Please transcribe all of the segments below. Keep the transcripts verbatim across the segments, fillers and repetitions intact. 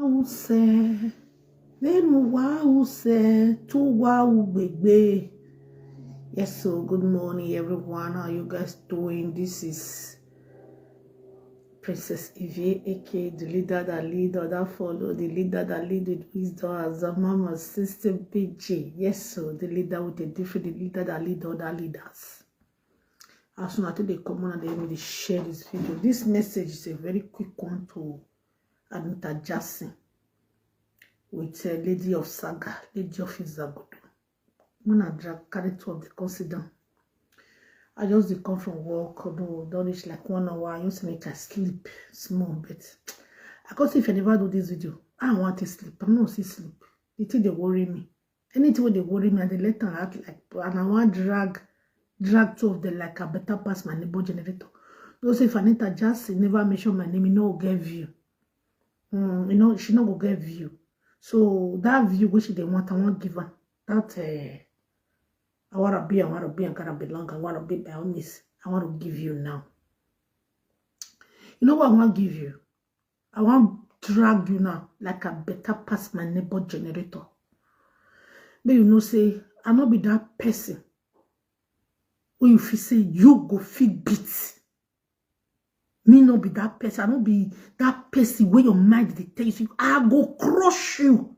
Who said? Then why who said to wow baby? Yes, so good morning, everyone. How you guys doing? This is Princess Evie, aka the leader that lead or that follow, the leader that lead with wisdom as a mama, sister B G. Yes, so the leader with a different, the leader that lead other leaders. As soon as they come on and they share this video, this message is a very quick one to Anita Jackson with a lady of Saga, lady of Izagodo. When I drag character of the consider, I just dey come from work, although don't reach like one hour. I used to make I sleep small, but I can't see if I never do this video. I want to sleep. I'm not see sleep. The thing they worry me. Anything wey dey worry me, I dey let am act like, and I wan drag, drag two of them like I better pass my neighbor generator. Those if Anita Jackson never mention my name, you know, get view. Mm, you know, she no go get view. So that view which they want, I want give her that. Uh, I want to be, I want to be, I gotta belong, I want to be by all means. I want to give you now. You know what I want to give you? I wan drag you now like I better pass my neighbor generator. But you know say I no be that person who you feel say you go fit beat. Me no be that person. I no be that person where your mind dey tell you say I go crush you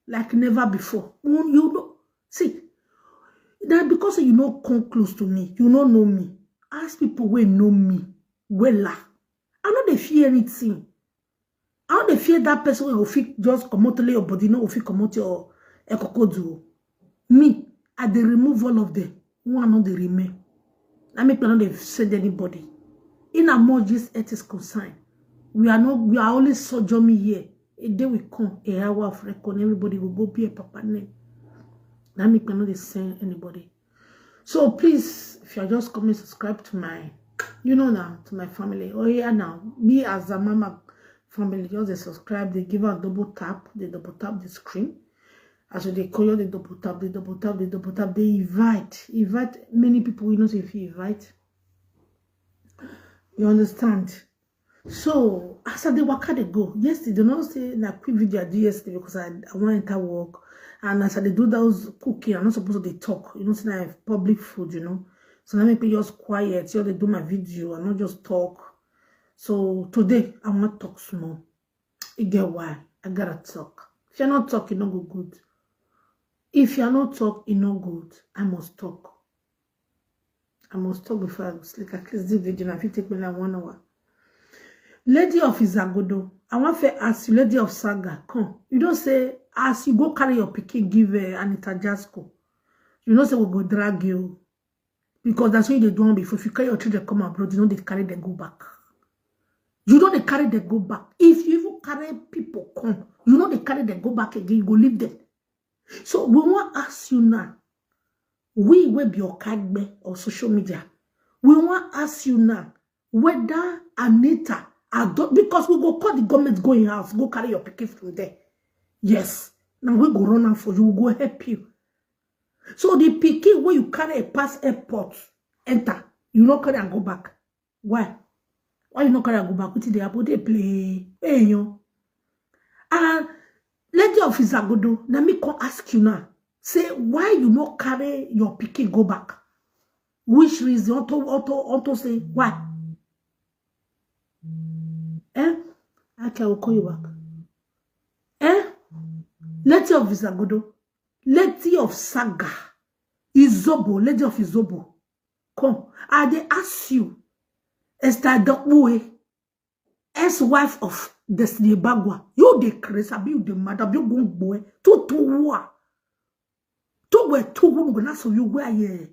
like never before. You know, see, that because you no come close to me, you no know me. Ask people who know me wella. I no dey fear anything. I no dey fear that person wey go fit just comot your body, no go fit comot your ekokodu. Me, I dey remove all of them. One no dey remain. I make I no dey send anybody. In as much this earth is concerned, we are not. We are only sojourning here. A day will come, a hour of reckoning. Everybody will go be a papa name. That make I no dey send anybody. So please, if you are just coming, subscribe to my, you know now, to my family. Oh yeah, now me as a mama family, just dey subscribe. They give a double tap. They double tap the screen. As they call you, they double tap, they double tap, they double tap. They invite, invite many people. You know, if you invite, you understand. So as I dey waka dey go yesterday, you know say na quick video I do yesterday because I, I wan enter work, and as I dey do those cooking, I no suppose to dey talk. You know say na public food, you know. So na make me just quiet, so dey do my video, I no just talk. So today I wan talk small. You get why I gotta talk. If you no talk, e no go good. If you no talk, e no good. I must talk. I must talk before I go sleep. At least this video na fit take me like one hour. Lady of Izagodo, I wan first ask you, Lady of Saga, come. You know say as you go carry your pikin give uh, Anita Jasko, you know say we go drag you because that's what you dey do am before. If you carry your children come abroad, you know they carry them go back. You know they carry them go back. If you even carry people come, you know they carry them go back again. You go leave them. So we wan ask you now, we wey be Okagbe or social media, we wan ask you now whether Anita Ado, because we go call the government, go in house, go carry your pikin from there. Yes, now we go run am for you, we go help you. So the pikin wey you carry pass airport, enter, you no carry am go back. Why? Why you no carry am go back? Wetin dey happen? Dey play. Hey, yo. And Lady of Izagodo, na me come ask you now. Say why you no carry your pikin go back? Which reason? Unto, unto, unto say why? Eh? Okay, I will call you back. Eh? Lady of Izagodo, Lady of Saga, Izobo, Lady of Izobo. Come, I dey ask you, Esther Adokpue, ex-wife of Destiny Bagwa. You dey craze, abi you dey mad, abi you go gbue? Tu tu wa. Tu we tu wu go na so you we aye.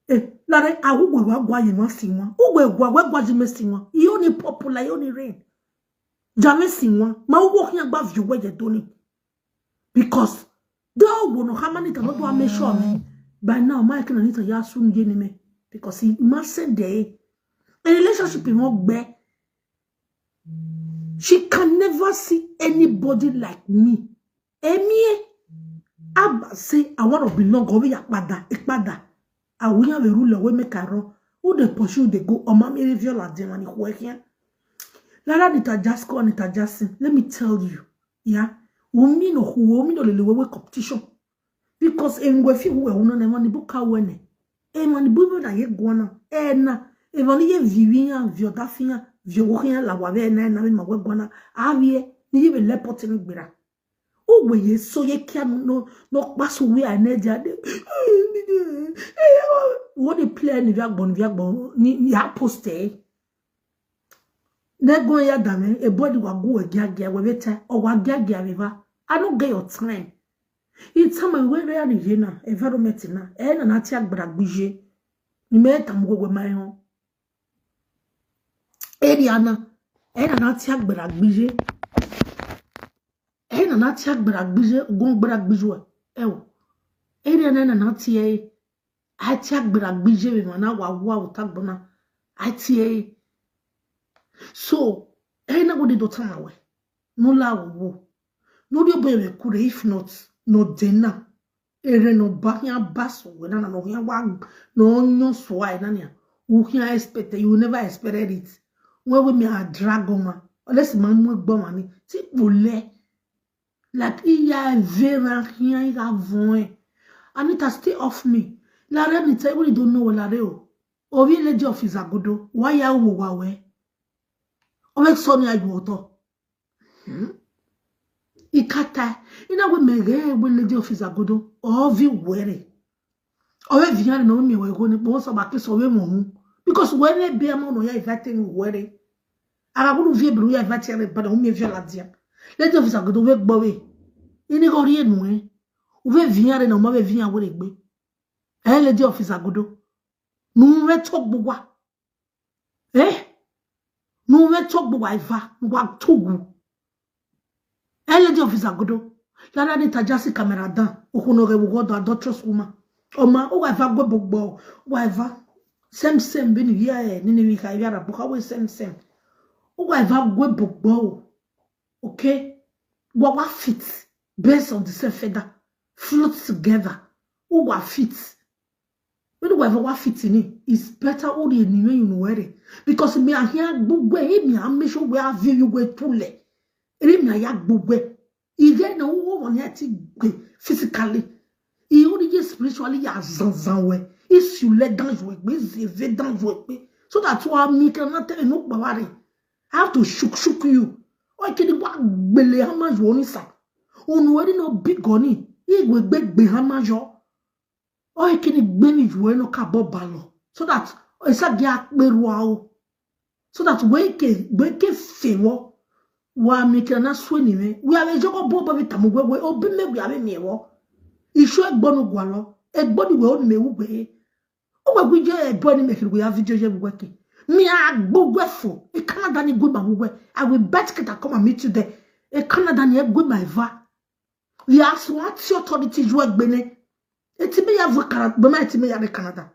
Eh, lare a wu we wa gwa ye ma si wa. U we gwa we gwa ji me si wa. You only popular, you only rain. Ja me si wa. Ma u wo hin gba view we ye do ni. Because do wo no how many time do make sure me. By now, my can need to ya soon ye ni me. Because he must send day. A relationship he won't bear. She can never see anybody like me. Emie, Abba say, I want to belong over Yakpada, Ikpada. I will have a ruler wey make I run. Who dey pursue, dey go. Oma mi reveal at them and here. Lara Anita Jasko, Anita Jackson. Let me tell you. Ya, umi no hu, umi no lele wewe competition. Because en we fi hu we una ne mani buka wene. E mani bu na ye gwana. E na, e mani ye vivi ya, vio dafi ya, vio wo ya la wa ve na na me ma we gwana. Avie, ni ye be le poti ni gbera. O we ye so ye kia no no pasu we a ne ja de. What the plan ni via gbon via gbon ni ya poste. Ne go ya dame e body wa go e gia gia we beta o wa gia gia we ba. I no get your time. It's time we re ani ye na environment na. E na na ti agbara gbije. Ni me ta mu we ma ho. Area na. E na na ti agbara gbije. E na na ti agbara gbije, gun gbara gbije we. E o. Area na na na ti e. A ti agbara gbije we ma na wa wa o ta gbona. A ti e. So, e na go de do tan we. No la wo. No de boy we kure, if not, no de na. Ere no ba ya baso we na no ya wa no nyo so ai na nya. U ya expect, you never expected it. When we me a dragon ma. Unless man mu gbo ma ni. Ti bole. Like iya vera ya ya voin. Anita, stay off me. Lare, Anita, you really don't know Lare o. Ovi lady of Izagodo. Why ya wo wa we? Ove so ni ayu oto. Hmm? Ikata. Ina we mege we lady of Izagodo. Ovi were. Ove vian no mi we go ni bo so ba ke so we mo hu. Because we ne be mo no ya invite mi were. Ara bulu vie bulu ya invite re ba no mi via la dia. Lady of Izagodo we gbo we. Ini go ri enu e. Uve vian re no ma we vian we re gbe. E lady of Izagodo. Nu we to gbo wa. Eh? Nu we to gbo wa iva, nu wa tugu. E lady of Izagodo. Lada ni tajasi camera dan. Okuno ge wo do adulterous woman. O ma, o wa iva gwe bogbo. O wa iva. Same same bini ye ni ni mi ka iva ra boka we same same. O wa iva gwe bogbo. Okay? Wa wa fit based on the same feather. Float together. O wa fit. When the wife wa fit in it, it's better all the anyway you know where. Because me I hear gbogbo e, me I make sure we have you we too late. Eri mi aya gbogbo e. Ire na wo wo ni ati gbe physically. I o ni ye spiritually ya zanzan we. Isi le dan yo gbe, zeve dan yo gbe. So that wa mi kan na tell no gbawari. I have to shook shook you. O kini wa gbele ha ma yo ni sa. Onu eri no big oni. Igwe gbe gbe ha ma yo. O kini gbe ni yo no ka bo ba lo. So that esa ge akperu a o. So that we ke we ke fewo. Wa mi ke na swe ni me. We ave jogo bo bo bi tamu we we obi me we ave mi ewo. Isu egbo no gwa lo. Egbo ni we o ni me wu gbe. O we gwi je egbo ni me kiri we a video je we ke. Mi a gbogbo efo. E Canada ni gwe ma we. I will bet ke ta come and meet you there. E Canada ni e gwe ma eva. We are so at authority you are gbene. E ti me ya vo Canada. Gbe ma e ti me ya re Canada.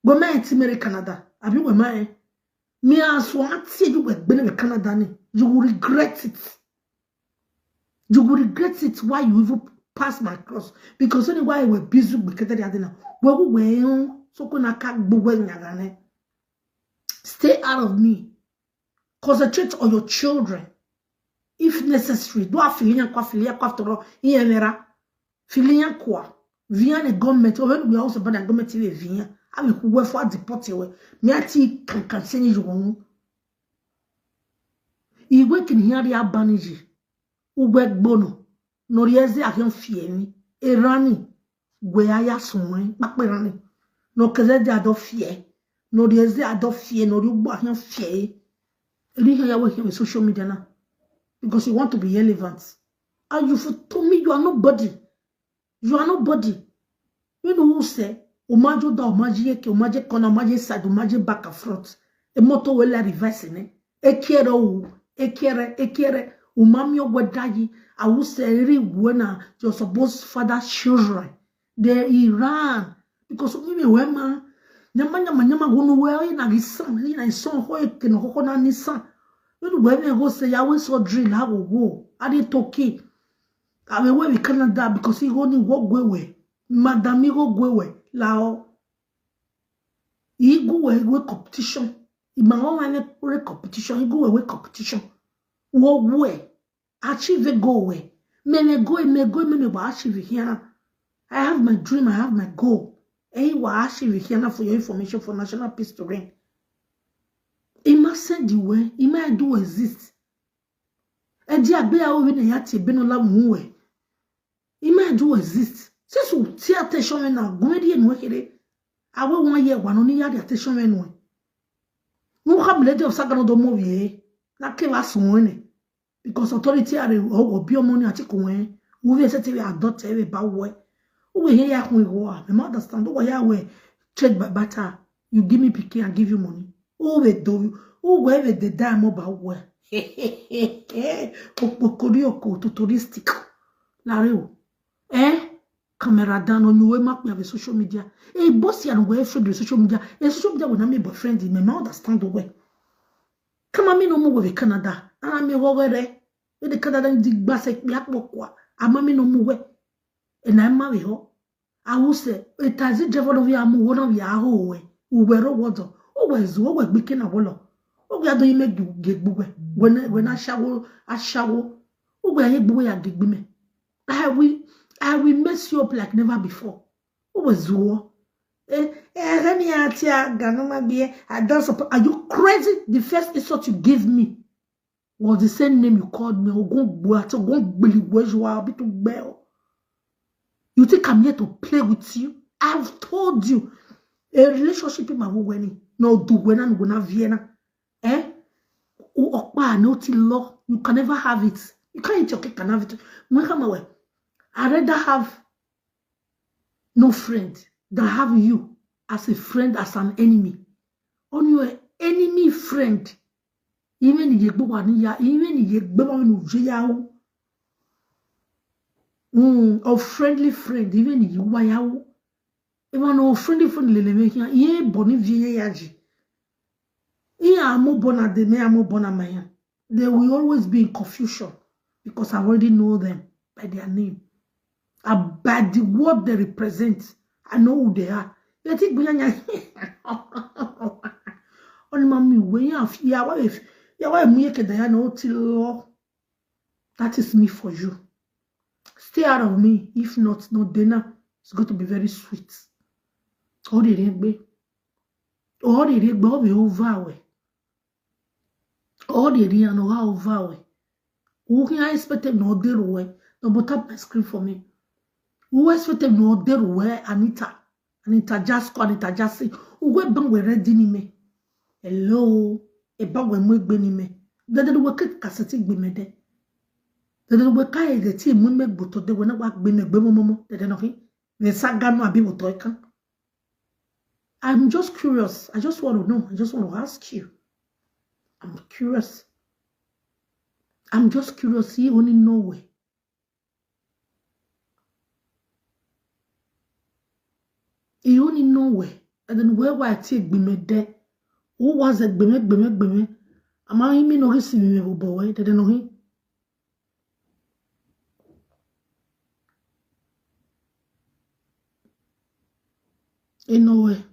Gbe ma e ti me re Canada. Abi we ma e. Me a so at you we gbene re Canada ni. You will regret it. You will regret it why you even pass my cross. Because only why we busy we kete ya dena. We we we on so ko na ka gbo we nyaga ne. Stay out of me. Concentrate on your children. If necessary, do a filian kwa filian kwa toro iemera. Filian kwa. Vian a government, or when we also ban a government in a vian. I will who for deport you. Me a ti can can send you one. Iwe kin hear the abaniji. Ugwe gbono. No rieze a hion fiemi. Erani. Gwe aya sunwe. Bakperani. No keze de ado fie. No rieze ado fie. No ri ugbo a hion fie. Eri hion ya we hion social media na. Because you want to be relevant. And you for to me, you are nobody. You are nobody. You know who say, umajo da, umaji yeke, umaje corner, umaje side, umaje back and front. E moto we la reverse ne. Ekere o, ekere, ekere. Umami ogwe dayi. I will say, eri we na your supposed father children. They Iran. Because of me, we ma. Nyama, nyama, nyama, gunu we, na gisan, na ison, ho, eke, no, ho, na nisan. You know, we, we go say, ya we so drill, ha, go, go. I dey toki. I will we Canada because he go ni wo gwe we. Madam, he go gwe we. Lao. He go we, we competition. He ma go we, we competition. He go we, we competition. Wo we. achieve goal we. Me me goal, me goal, me me wa achieve here. I have my dream, I have my goal. Hey, wa achieve here for your information, for national peace to reign. It must send the way, it might do exist. And the agbe awo we ne ya ti be no la mu we. It might do exist. Since you tear attention we na, go me di enu kere. Awe one year wa no ni ya di attention we no. No ha mi Lady of Saga no do mo we. Na ke wa sun we ne. Because authority are o obi omo ni ati ko we. Wo we se ti we adopt e we ba we. Wo we here ya kun iwo a. Me ma understand. Wo ya we trade by barter. You give me pikin, I give you money. Wo we do. Wo we we de da mo ba we. Okpokori oko to touristic. Lare o. Eh? Camera down on you, we make me have a social media. Hey, boss, you know, we friend with social media. A social media will not make boyfriend, me ma understand the way. Come on, me no more with Canada. And I'm a worry. With the Canada, the bass, me up kwa. I'm a me no more way. And I'm married ho. I will say, a taxi driver of ya mu one of ya ho we. Uwe ro wodo. Uwe zu, uwe gbike na wolo. Uwe ado ime ge gbugwe. When, when I shower, I shower. Uwe aye gbugwe ya ge gbi me. I will, I will mess you up like never before. Uwe zu. Eh, eh, let me out here, Ganoma beer. I don't support. Are you crazy? The first insult you gave me was the same name you called me. Ogun Gbuati, Ogun Gbeli, where you are, be to bell. You think I'm here to play with you? I've told you. A relationship in my way. No do when I'm gonna Vienna. Eh? O okpa no ti lo. You can never have it. You can't eat your cake and have it. When come away. I rather have no friend than have you as a friend, as an enemy. On your enemy friend. Even the yegbo wa ni ya, even the yegbo wa no je ya o. Mm, of friendly friend, even the wa ya o. Even no friendly friend lele me here. Ye boni vie ya ji. Ye amo bona de me amo bona maya. They will always be in confusion because I already know them by their name. And by the word they represent, I know who they are. You think we are Only mommy, we have ya wa if ya wa mu ye ke da ya no ti lo. That is me for you. Stay out of me. If not, no dinner. It's going to be very sweet. All the regbe. All the regbe. All the over we. All the real no over we. Who can I expect them no deal we? No, but tap my screen for me. Who expect them no deal we? Anita. Anita Jasko, Anita Jasi. Who we bang we ready ni me? Hello. E bang we mu egbe ni me. Dede we kit kaseti gbe me de. Dede we kai de ti mu me gboto de we na wa gbe me gbe mo mo mo. Dede no hi. We saga no abi mo to kan. I'm just curious. I just want to know. I just want to ask you. I'm curious. I'm just curious. He only know where. He only know where. And then where why I take be me there? Who was it? Be me, be me, be me. Am I him no his me boy? Dede no him. In no way.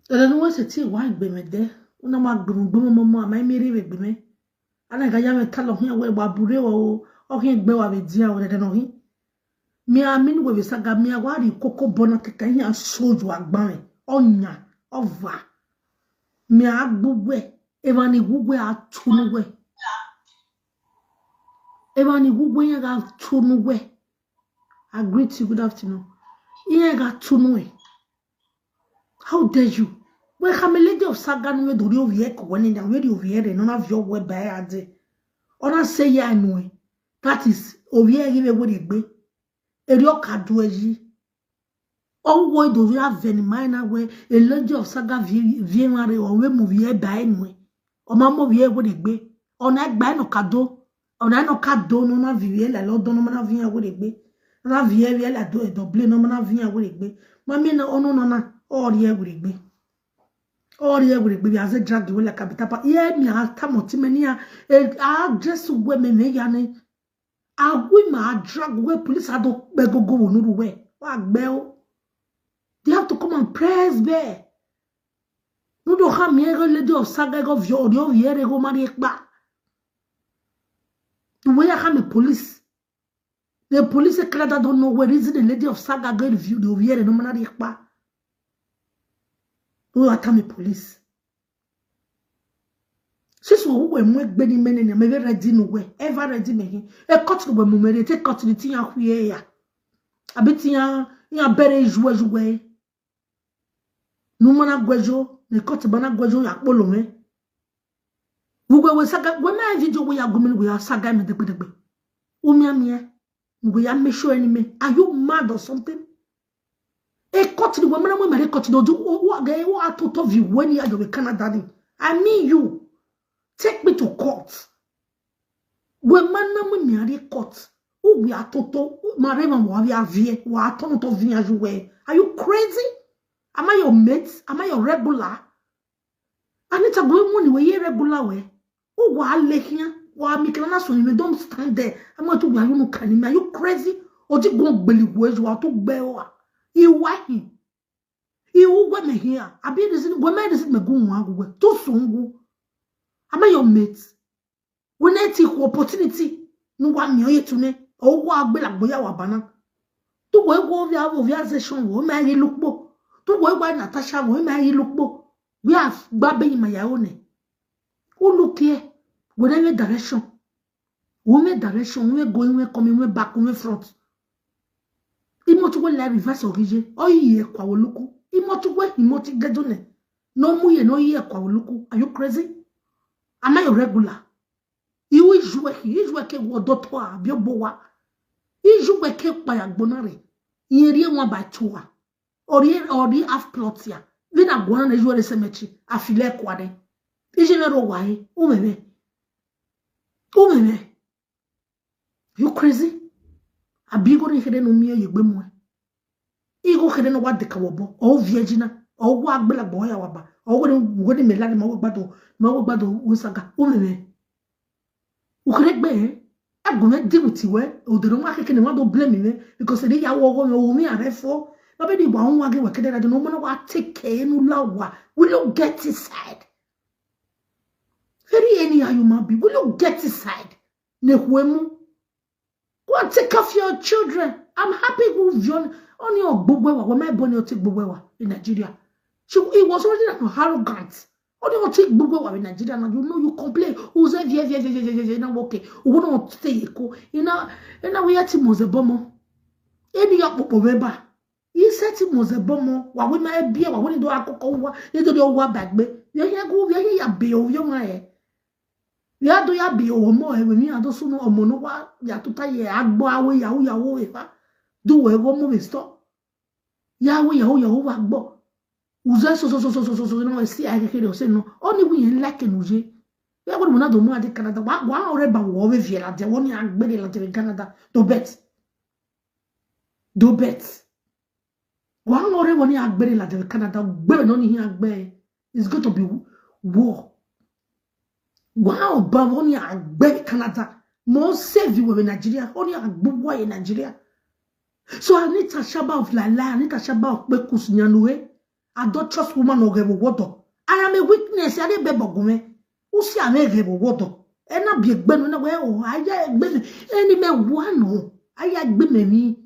Dede no wa se ti wa gbe me de. Una ma gbe mo, gbe mo, mo, mo, ama mi ri we gbe me. Ana ga ya me ta lo hin we wa bure wa o. O hin gbe wa be dia o dede no hin. Mi a mi nu we be saga mi a wa ri koko bona keke hin a so ju agba me. Onya, ova. Mi a gbu we. E ma ni gbu we a tu nu we. E ma ni gbu we ya ga tu nu we. I greet you. Good afternoon. Iye ga tunu e. How dare you? We kame Lady of Saga no we dori ovi e ko we ni na we di ovi e re no na vi o we ba e ade. Ona se ya nu e. That is ovi e give we de gbe. Eri o ka du e yi. O wo do vi a ve ni mai na we a Lady of Saga vi vi e ma re o we mu vi e ba e nu e. O ma mo vi e we de gbe. Ona e gba e no ka do. Ona e no ka do no na vi e la lo do no ma na vi e we de gbe. Na vie vie la do e do ble no mana vie awere gbe. Mami na ono no na ori e were gbe. Ori e were gbe, as a drag we like a bitapa. Ye mi a tamo ti menia. E a dress we me me ya ni. A we ma drag we police ado gbe gogo wo nuru we. Wa gbe o. They have to come and press be. No do ha mi ego lady of saga go vio ori o yere go mari ekpa. The way I come the police. The police say Canada don't know where is the lady of saga go view the oviere no mana ekpa. No attack me police. Since we were more gbeni mene ne me ready no we ever ready me he. E cut no we mu mere te cut ni ti ya hwe ya. Abi ti ya ya bere juwe juwe. No mana gwejo ne cut bana gwejo ya polo me. We we we saga we my video we ya gumini we ya saga me degbe degbe. Umi amie. We ya make sure any me. Are you mad or something? E cut the woman when my cut the do what get what I thought of you when you are the Canada ni. I mean you. Take me to court. We man na me me are court. Who we are toto? Marema wa we are vie. Wa tono to vie as you were. Are you crazy? Am I your mate? Am I your regular? Anita, go money we ye regular we. Who wa le here? Wa mi kana so you don't stand there. I'm going to wa you no can me. Are you crazy? Oti go gbeli we you are to gbe wa. Iwa hi. Iwu gwe me here. Abi this go me this me go wa go we. To so ngu. Am I your mate? We need to opportunity. No wa mi oye tune. O wa gbe la gboya wa bana. Tu we go via wo via session wo me ayi lukpo. Tu we wa Natasha wo me ayi lukpo. We have gba be in my own. Who look here? We need direction. We need direction. We going, we coming, we back, we front. Imotu we la reverse orije. O ye kwa wo luku. Imotu we imoti gedone. No mu ye no ye kwa wo luku. Are you crazy? Am I your regular? Iwu ijue ki ijue ke wo do to a bi obo wa. Ijue ke pa ya gbona re. Iye ri e one by two a. Ori ori half plot ya. Vi na gwana na ijue re cemetery. A file kwa de. Ije na ro wa e. Umeme. Umeme. You crazy? Abi go ni here no mi ye gbe mu e. Igo kede no wa de ka wo bo. O vie jina. O wa gbela gbo ya wa ba. O go ni go ni me la ni ma wo gbado. Ma wo gbado wo saga. O me me. U kede gbe e. Ago me di wuti we. O de no ma keke ni ma do blame me because e ya wo go me o mi are fo. Ba be di wa won wa ge we kede ra de no mo na wa take care no la wa. Will you get inside? Very anyhow you might be. Will you get inside? Ne huemu. Go and take care of your children. I'm happy with you. Only your gbogbo wa. When my boy take gbogbo wa in Nigeria. She, he was already arrogant. Only your take gbogbo wa in Nigeria. Now you know you complain. Uze vie vie vie vie vie vie. Now okay. Ugo no stay ko. Ina ina we ati moze bomo. Eni ya popo member. He said he moze bomo. Wa we my bia wa we do akoko wa. Ni do wa bagbe. Ye ye go ye ye ya be o yo ma e. Ya do ya bi omo e we mi ado suno omo no wa ya tuta ye agbo awe ya u ya wo e fa. Do we go mo mi sto. Ya we ya u ya wo wa gbo. Uze so so so so so so so no si a ke kere o se no. Oni wi yen like no je. Ya go mo na do mo ade Canada. Wa wa ore ba wo we vie la de woni agbere la de Canada. Do bet. Do bet. Wa ore woni agbere la de Canada. Gbe no ni agbe. It's going to be war. Wa oba woni agbe Canada. Mo save you with Nigeria. Oni agbo wa in Nigeria. So Anita Shaba of Lala, Anita Shaba of Pekus Nyanue, adulterous woman of Gebo Wodo. I am a witness. I didn't be bogume. Usi ame Gebo Wodo. Ena bi egbenu na we o. Aya egbenu. Eni me wano. Aya egbenu mi.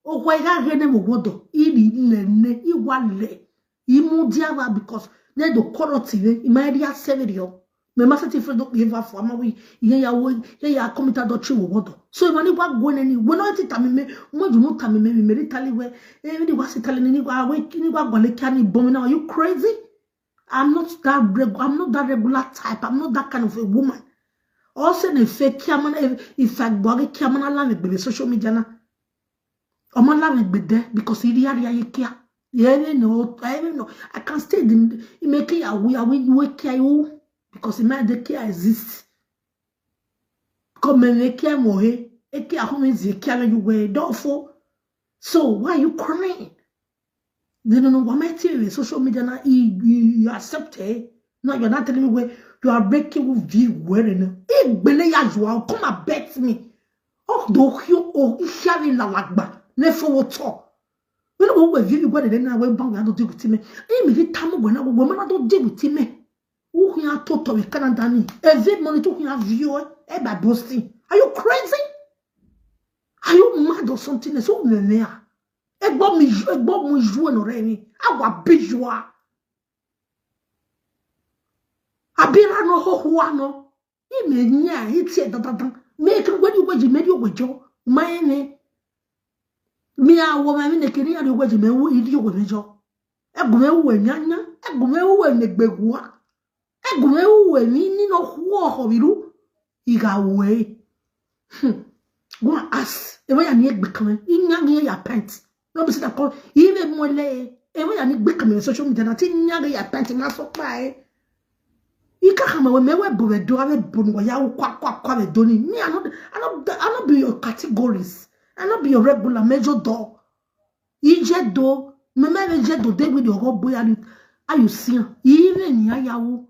Okwa iga gene mo wodo. Iri le ne. Iwa le. Imu diava because ne do koro tive. Ima eri a severio. Me masa ti fredo eva fo ama wi. Ye ya wo. Ye ya commit adultery wo wodo. So imani wa gwene ni. We no ti tami me. Mo ju mo tami me. Mi meri tali we. E ni wa si tali ni wa we. Ni wa gwale kia ni bomi na. Are you crazy? I'm not that regu- I'm not that regular type. I'm not that kind of a woman. Also, if I kiamana, if I go kiamana la me be social media na. Oma la me be there because he really are here. Yeah, no, I don't know. I can stay in. He make it a we a we we care you because he might the care exists. Come and make care more. Eke ahome zi eke ame you were dofo. So why are you crying? They don't know what my theory social media now. You, you, you accept it. Now you're not telling me where you are breaking with view where in. Igbele ya you are come and bet me. Oh, do you oh ishari la lagba. Nefo water. When we view you where in now when bang I don't deal with me. Imi di tamu when I when I don't deal with me. Who here to to Canada ni? Every money to here view e by boasting. Are you crazy? Are you mad or something? So me me a. Egbo mi ju egbo mu ju no re mi. Awa bi ju a. Abira no ho ho ano. I me nya i tie da da da. Me ke gwe di gwe ji me di gwe jo. Ma e ne. Mi a wo ma mi ne ke ni a di gwe ji me wo i di gwe me jo. Egume uwe nyanya, egume uwe negbegua, egume uwe ni ni no huo hobiru, iga uwe. Hmm. Go and ask. Ewe ya ni egbe kan, inya ni ya pent. No be say that call. Iwe mo le. Ewe ya ni gbe kan social media na ti nya ni ya pent na so pa e. Ika kama we mewe bo we do awe bo no ya kwa kwa kwa we do ni. Me I no I no I no be your categories. I no be your regular major door. Ije do, me me be je do de with your go boy and how you see am. Iwe ni ayawo.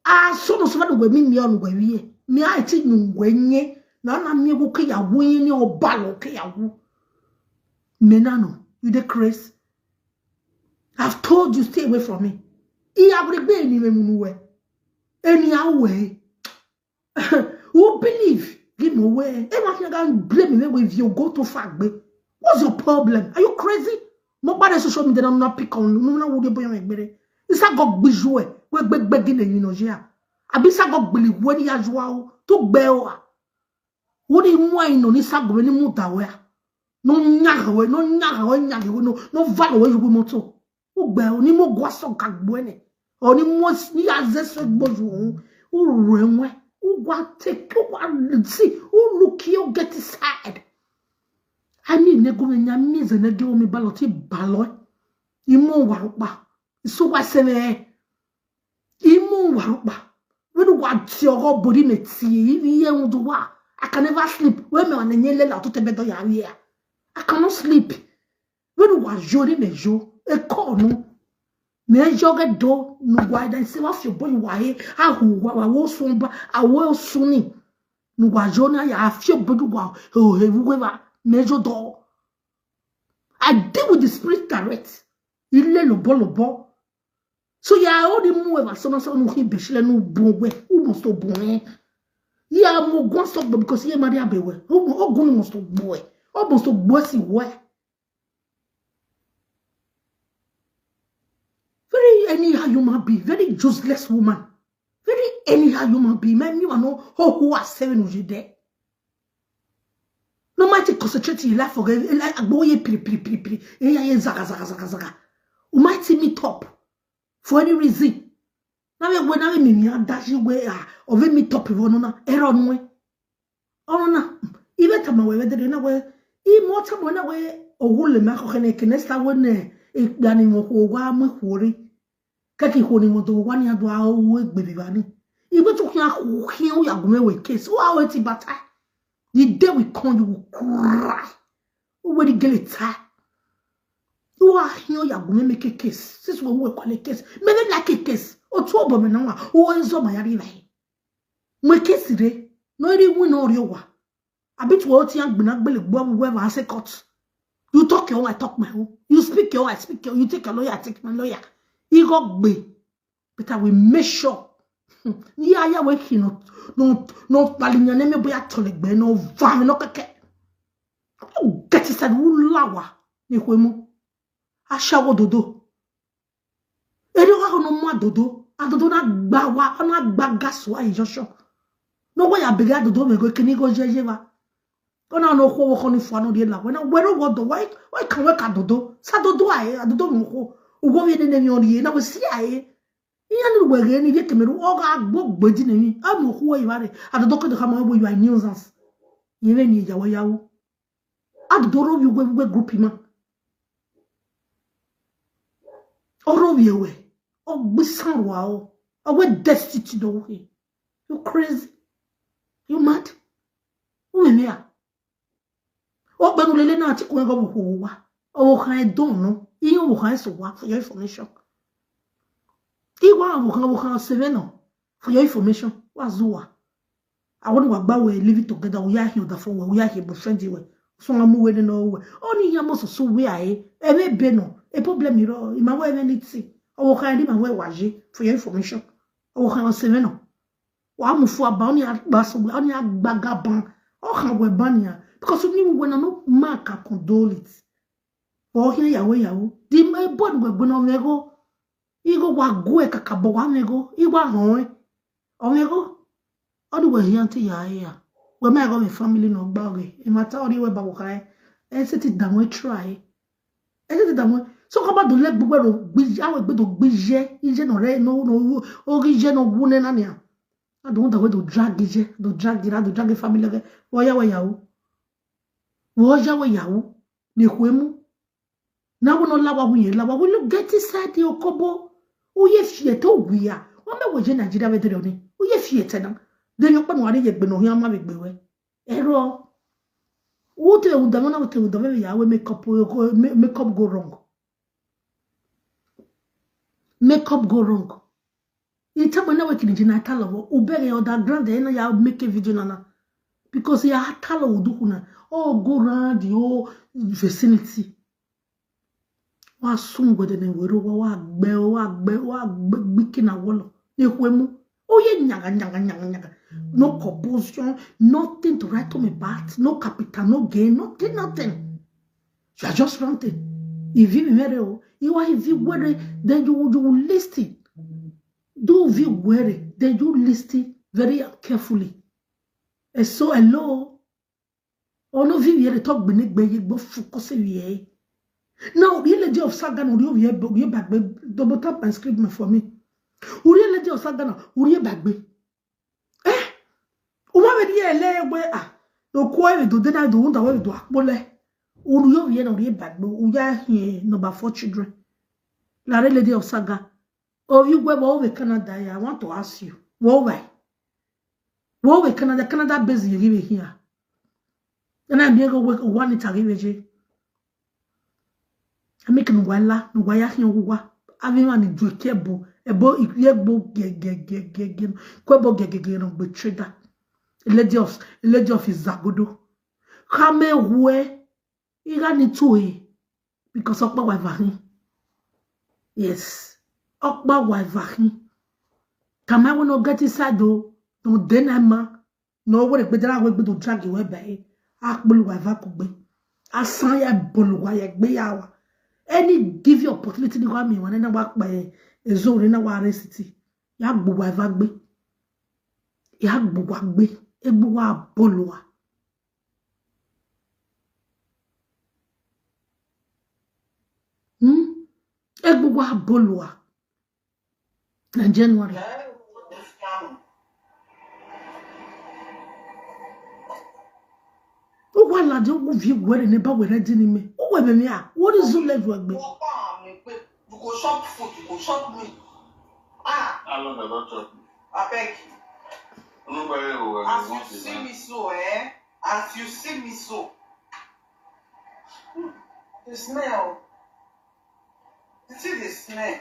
A so no so fa no gwe mi mi on gwe wie. Mi a ti nu gwe nye. Na na mi go ke ya wo yin ni oba lo ke ya wo. Me na no, you dey craze. I've told you stay away from me. I abri gbe ni me munu we. Anyhow way. Who believe? Give me away. Everyone can blame me with you go too far gbe. What's your problem? Are you crazy? Mo ba social media na pick on no na wo de boy me gbere. Isa go gbiju e. We gbe gbe gi ne yin no je a. Abi sa go gbili wo ni ya ju a o. To gbe o a. Wo ni mu ayin no ni sa go ni mu da we a. No nya we, no nya we, nya we no, no va lo we ju moto. Ugbe o ni mo gwa so ka gbo ene. O ni mo ni ya ze so gbo ju o. U ru enwe. U gwa take, u gwa see, u look you get inside. I mean, ne go me nya mi ze ne de o mi balo ti balo. Imo wa pa. So wa se me. Imo wa pa. When you want your body me ti, if you hear what do wa. I can never sleep. When me wan nye le la to te bedo ya wi a. I cannot sleep. When you want jori me jo. E ko no. Me jo ge do no wa da se wa fi boy wa he. A hu wa wa wo sun ba. A wo sun ni. No wa jo na ya fi boy wa. He he wu wa. Me jo do. I deal with the spirit direct. Ile lobo lobo. So ya o di mu e va so no so no hi be shile no bon we. U must to bon e. Ya mo gwan so gbo because ye mari abewe. O mo o gun must to gbo e. O must to gbo si we. Very anyhow human being, very useless woman. Very anyhow human being. Me mi wa no ho ho a seven uje de. No matter concentrate your life for like agbo ye piri piri piri piri. E ya ye zaga zaga zaga zaga. U might meet up for any reason. Na we we na we mi mi a dashi we a. O ve meet up vo no na. Ero no e. Ono na. Ibe tama we we de na we. I mo tama na we. O wule ma ko kene kene sa we ne. E gba ni mo ko wa mo ko ri. Kaki ko ni mo do wa ni adu a o we gbe bi ba ni. Ibe to ki a ko ki o ya gume we case. O a we ti bata. The day we come, you will cry. O we di gele ta. O a hi o ya gume make case. Since we we call case. Me me like case. O tu obo me na wa. O enzo ma ya ri na. Me case re. No ri wi no ri wa. Abi tu o ti an gbina gbele gbo we wa se court. You talk your own, I talk my own. You speak your own, I speak your own. You take your lawyer, I take my lawyer. He go gbe. But I will make sure. Ni aya we ki no no no pali nyan me boya tole gbe no va me no keke. Get inside who lawa ni kwe mo. Ashawo dodo. Eri wa no mo dodo. Adodo na gba wa, na gba gas wa ijosho. No wa ya bega dodo me go kini go jeje ba. Ona no ko wo ko ni fo ano die la. Wena wero wo do why why kan we ka dodo. Sa dodo aye, adodo mo ko. Ugo ye ne ne mi ori na we si aye. Iya ni we ge ni de kemeru o ga gbo gbe di ne mi. A mo ko we ibare. Adodo ko de ka mo we you are nuisance. Ye we ni ya we ya wo. Adodo ro wi we we group ma. Oro wi we. O gbisan wa o. O we destitute do we. You crazy? You mad? Who in here? Ogbenu lele na Atiku ego wo wa. Owo kan e don no. Iyo wo kan so wa for your information. Iwa wo kan wo kan seven no. For your information. Wa zuwa. I want to gba we living together. We are here the phone. We are here friend we. So I'm we no we. Only here must so we are. E me be no. E problem iro. Ima we anything. Owo kan di ma we waje for your information. Owo kan seven no. Wa mu fu aba oni agba so oni agbaga ban. O kan we ban ya. Because we na no mark and condole it. But here yawo yawo. The boy we gbe no mego. Igo wa gu e kakabo wa mego. Iwa hon e. Omego. All the way here until ya ya. We me go my family no gba oge. E matter all the way ba wo kai. E se ti da mo try. E se ti da mo. So ko ba do le gbugbe ro gbi awe gbe do gbi je. Ije no re no no. Ogi je no wu ne na ni a. I don't want to drag ije. Do drag ira do drag family ge. Wo ya we ya o. Wo ya we ya o. Ni kwemu. Na wo no lawa wu ye lawa. We look get inside the okobo. Uye fiete uwia. Wa me we je Nigeria we dere oni. Uye fiete na. De yo pa no ari ye gbe no hi ama we gbe we. Ero. Wo te u da na wo te u da we ya we make up we go make up go wrong. Make up go wrong. Ita bana we kini jina talo wo. Ubere underground e na ya make a video na na. Because ya talo wo dukuna. Oh, go round the whole vicinity. Wa sun gwede ne wero wa wa gbe wa gbe wa gbe gbiki na wolo. Ni kwemu. Oye nyaga nyaga nyaga nyaga. No corruption, nothing to write home about, no capital, no gain, nothing, nothing. You are just ranting. If you mere o, you are if you were, then you will you will listen. Do if you were, then you listen very carefully. And so hello. Ono vi yere to gbene gbe ye gbo fu ko se ye. Now the lady of Saga no ri o ye bagbe, double tap and screen for me. Uri lady of Saga no uri bagbe. Eh? Uma be die le gbe ah. Do ko e do de na do unda we do akpole. Uri o ye no ri bagbe. Uya here number four children. La lady of Saga. Oh, you go over Canada. I want to ask you. What why? What we Canada, Canada base you give here? And I'm here go work one it I give you. I make no wala, no waya hin wa. I mean one do kebo, ebo ikebo ge ge ge ge ge. Kwebo ge ge ge no be trader. A lady of a lady of Izagodo. Come where you got it to e because of my wife. Yes. Okpa wa evahin. Kama we no get inside o. No deny ma. No we gbedra we gbedo drag we be. Akpulu wa eva kugbe. Asan ya bolu wa ye gbe ya wa. Any give you opportunity ni wa mi wa na wa pa e. Ezo re na wa re city. Ya gbo wa eva gbe. Ya gbo wa gbe. Egbo wa bolu wa. Hmm? Egbo wa bolua. Na January. Ugwa la de ugwu vi were ne ba were di ni me. Uwe be me a. What is you left with me? You go shop food, you go shop me. Ah. I love the doctor. I beg. Nobody will. As you see me so, eh? As you see me so. Hmm, the smell. You see the smell?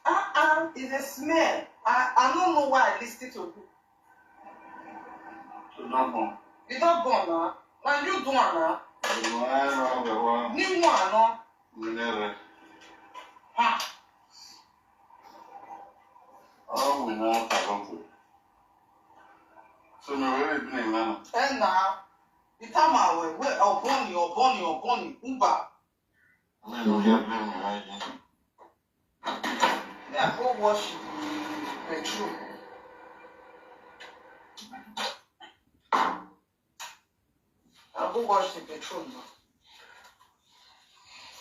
Uh-uh, it's a smell. I, I don't know why I listen to you. You don't born. You don't born now. Now you do it now. You know, I know the one. New one, no? Never. Ha. Oh, we know what I don't do. So, no, where is my mama? And now, you tell my way, where, oh, Bonnie, oh, Bonnie, oh, Bonnie, Uber. Me no get blame me right there. Me, I go wash the petrol. I go wash the petrol now.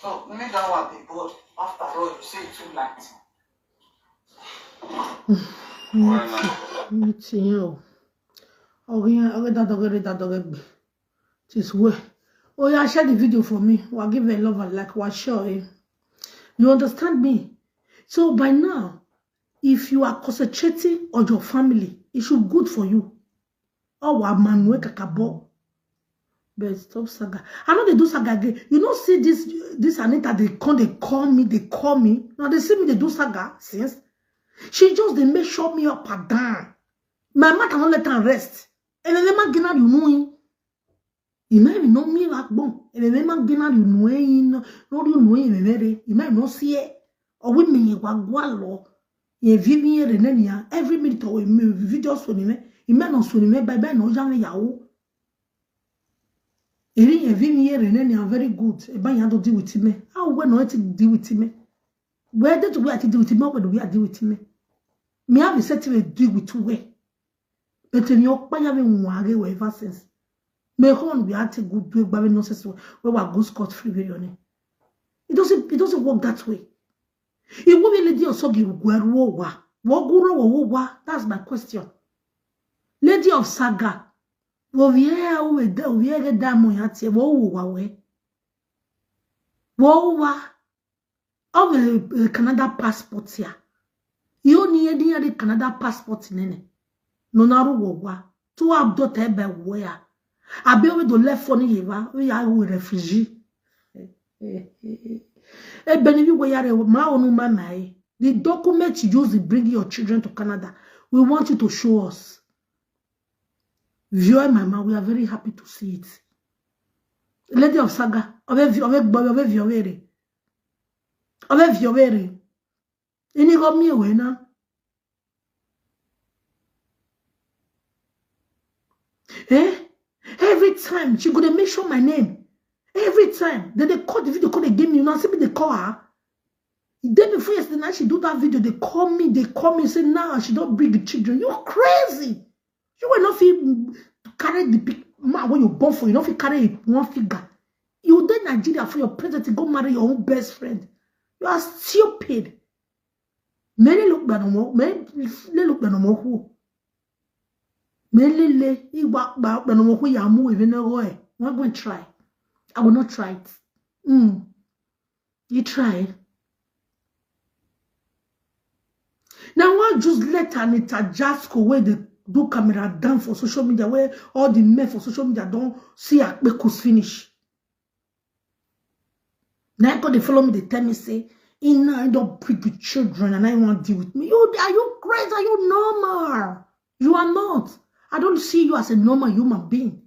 So, make that one be bored. After all, you say it's too light. Meeting you. Okay, okay, that dog, that dog. This way. Oh yeah, share the video for me. Wa give a love and like, wa share it. You understand me? So by now, if you are concentrating on your family, it should good for you. Oh, wa manwe kakabo. But stop saga. I know they do saga again. You know, see this this Anita, they come, they call me, they call me. Now they see me, they do saga since. She just they make sure me up and down. My mouth cannot let her rest. And then man gina you know him. You may know me like bon. And then man gina you know him. No you know him very. You may not see it. Or we me wa gwa lo. Ye vivi ye renenia. Every minute or we video so ni me. You may not so ni me. Bye bye no jam yawo. Eri ye vivi ye renenia very good. E ba ya do deal with me. How we no to deal with me. Where did we to deal with me? Where do we deal with me? Me have a set to deal with way. But in your paya me wage ever since. Me hon we are to good do it by nonsense. We were go scot free very on it. It doesn't it doesn't work that way. It will be lady of sogi wa. Woguro wa. That's my question. Lady of saga. Wo vie o we de wo vie ge da mo ya tie wo wo wa we. Wo wa. O we eh, Canada passport ya. Yo ni e di ya de Canada passport nene. No na ru wo wa. Tu abdo te be wo ya. Abi we do left for ni ye wa. We ya we refugee. E beni we ya re ma onu ma mai. The document you use to bring your children to Canada. We want you to show us. Viewer mama, we are very happy to see it. Lady of saga, ove vi ove gbo ove vi ove re. Ove vi ove re. Ini go mi ewe na. Eh? Every time she go dey mention my name. Every time they dey call the video call they give me, you know, see me they call her. The day before yesterday night she do that video, they call me, they call me say now she don't bring the children. You crazy. You will not feel carry the big man when you born for, you not feel carry one figure. You dey Nigeria for your president, go marry your own best friend. You are stupid. Many look but no more, many look but no more who. Many le, he walk but no more who ya move even a way. What going try? I will not try it. Mm. You try. Now I just let Anita Jasko where they do camera down for social media where all the men for social media don't see her kpekus finish. Now I go they follow me, they tell me say, in now I don't bring the children and I want to deal with me. You are you crazy? Are you normal? You are not. I don't see you as a normal human being.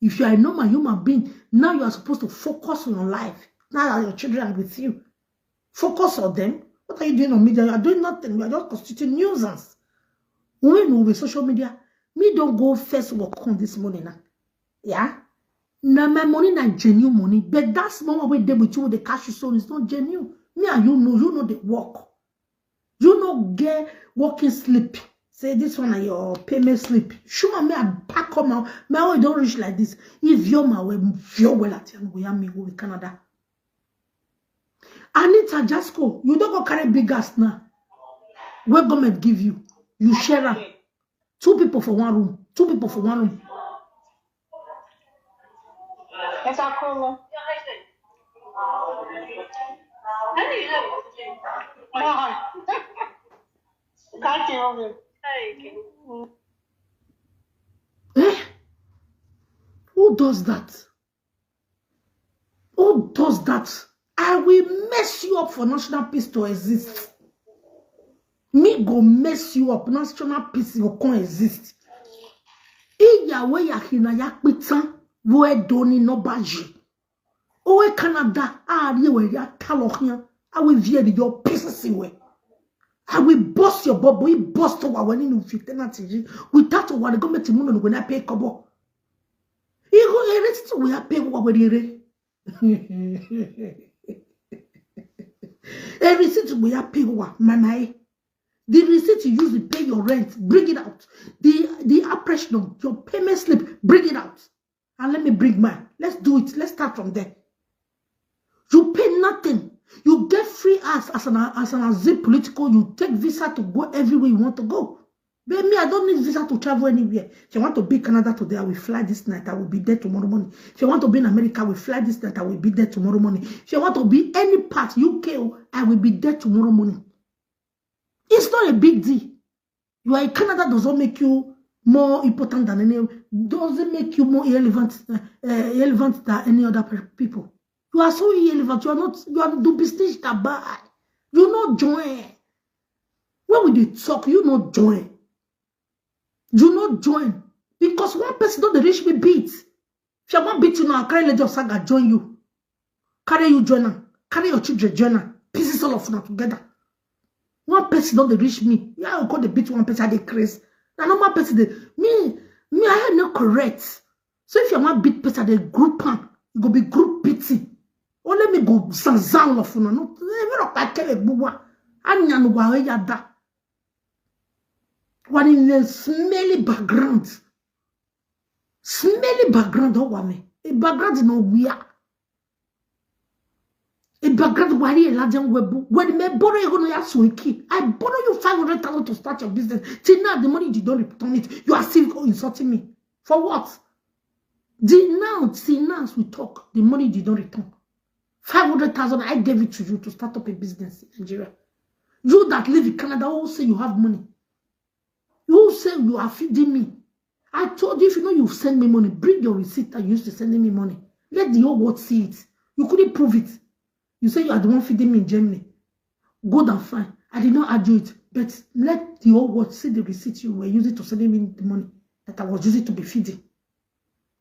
If you are a normal human being, now you are supposed to focus on your life. Now that your children are with you, focus on them. What are you doing on media? You are doing nothing. You are just constituting nuisance. When we social media, me don't go first work on this morning now. Yeah? Now my money not genuine money, but that small one wey dey with you with the cash you sold is not genuine. Me and you know, you know the work. You no get working sleep. Say this one na your payment sleep. Show me I pack up my my own don reach like this. If your my way, your well at you go me go with Canada. Anita Jasko, you don't go carry big ass now. Where government give you, you share am. Two people for one room. Two people for one room. Esa como. Thank you. Eh? Who does that? Who does that? I will mess you up for national peace to exist. Me go mess you up. National peace go come exist. Iya we ya hina ya pitan wo e do ni no baji. O e Canada a ri we ya talo hian. I will veer your pieces away. I will bust your bubble. He bust our wedding with tenant without our government money when I pay kobo. He go erect to we pay wa we re. A receipt we are pay wa manae. The receipt you use to pay your rent, bring it out. The the oppression of your payment slip, bring it out. And let me bring mine. Let's do it. Let's start from there. You pay nothing. You get free ass as an as an as a political. You take visa to go everywhere you want to go. But me, I don't need visa to travel anywhere. If you want to be Canada today, I will fly this night. I will be there tomorrow morning. If you want to be in America, I will fly this night. I will be there tomorrow morning. If you want to be any part, U K, I will be there tomorrow morning. It's not a big deal. You are in Canada, does not make you more important than any, doesn't make you more irrelevant, uh, uh, irrelevant than any other pe- people. You are so irrelevant. You are not, you are do business that bad. You not join. When we dey talk, you not join. You not join. Because one person don't reach me beat. If I want beat you now, I carry Legend of Saga join you. Carry you join am. Carry your children join am. Pieces all of una together. One person don't dey reach me. Yeah, I go dey beat one person, I dey craze. Na normal person dey. Me, me, I no correct. So if you want beat person, they group am. You go be group beating. Only me go zan zan all of una. No, every rock I tell a buwa. Anya no wa ya da. One in a smelly background. Smelly background, oh, wa me. A background no we are. A background wari a lajan webu. When me borrow you gonna ask you key. I borrow you five hundred thousand to start your business. Till now, the money you don't return it. You are still insulting me. For what? The now, till now as we talk, the money you don't return. Five hundred thousand, I gave it to you to start up a business in Nigeria. You that live in Canada, who say you have money? You say you are feeding me. I told you, if you know you send me money, bring your receipt that you used to sending me money. Let the whole world see it. You couldn't prove it. You say you are the one feeding me in Germany. Good and fine. I did not argue it, but let the whole world see the receipt you were using to sending me the money that I was using to be feeding.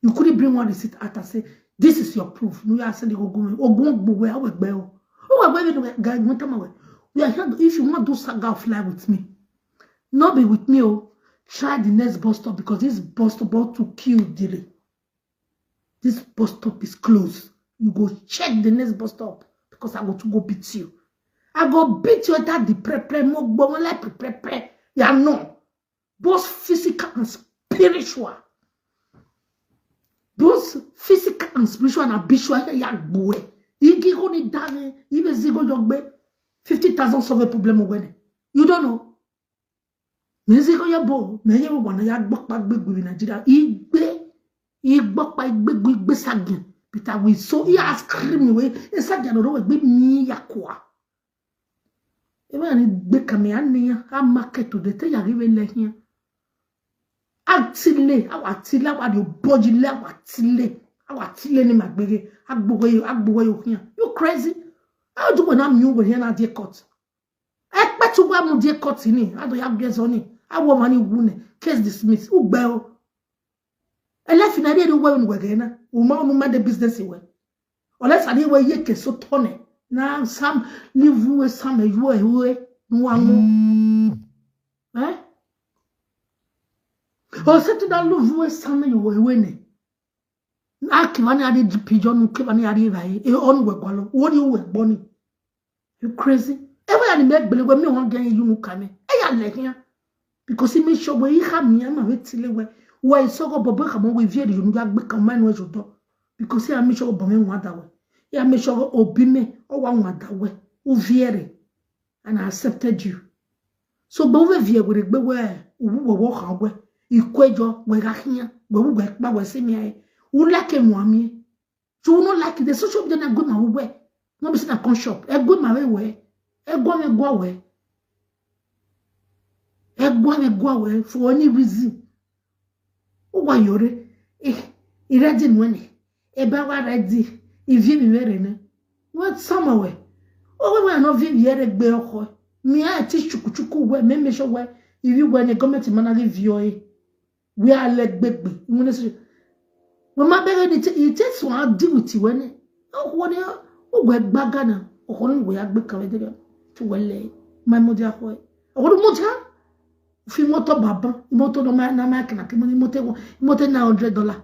You couldn't bring one receipt out and say, "This is your proof." No, you are sending go go. Ogun gbo we, awe gbe o. O wa gbe no guy, won tama we. We are here. If you want to saga fly with me, not be with me, oh. Try the next bus stop, because this bus stop about to kill Diri. This bus stop is closed. You go check the next bus stop, because I go to go beat you. I go beat you that the pre pre mo gbo mo like pre pre pre. Yeah, no. Both physical and spiritual. Both physical and spiritual and habitual ya gbo e. Igi ko ni dani, ibe zigo jogbe. Fifty thousand solve a problem when you don't know. Me zigo ya bo, me ye wana ya gbokpa gbegbe in Nigeria. Igbe, igbokpa igbegbe igbe sagin. Peter we so he has scream we. E sagin no we gbe mi ya kwa. Ebe ani gbe kame ani ya, a market to the te ya give le here. Atile, awa tile, awa di oboji le, awa tile, awa tile ni magbege, agbowe yo, agbowe yo here. You crazy? How do we not mute we here na the court? Ekpe tu wa mu the court ni, ado ya gbe zoni, awo mani wune, case dismissed, ugbe o. Ele finale do we unu wege na. Uma unu ma de business we. Ole sadi we ye ke so tone. Na sam live we sam e yo e we. Nu wa mu. Eh? O se tu da live we sam e yo e we ne. Na ki wani adi pijo nu ki wani adi ra e. E onu we gwa lo. Wo ni we gbo ni. You crazy? Ewe ya ni me gbele we mi won gen you nu kame. E ya le here. Because he make sure we ha mi ama we tile we. We so go bobo ka mo we vie you nu ya gbe ka ma nu e so do. Because he make sure bobo me won da we. He make sure obi me o wa won da we. U viere. And I accepted you. So gbe we vie we gbe we. U we wo ha we. Ikwejo we ga here. We we pa we se mi ai. U like mo ami. You will not like it. The social media na go my way. No be say na come shop. E go my way. E go me go away. E go me go away for any reason. O wa yore. Eh, e ready no ni. E ba wa ready. E vi mi mere ne. What somewhere? O we we no vi yere gbe oko. Mi a ti chuku chuku we, me me sure we. If you we ni government man a give you e. We are like baby. You want to say, when my beggar, it takes one deal with you, when oh, what you, oh, we back Ghana, oh, we are big cover there to well, my mother, boy. Oh, what mother? If you motor baba, you motor no man, no man can, you motor, you motor nine hundred dollar.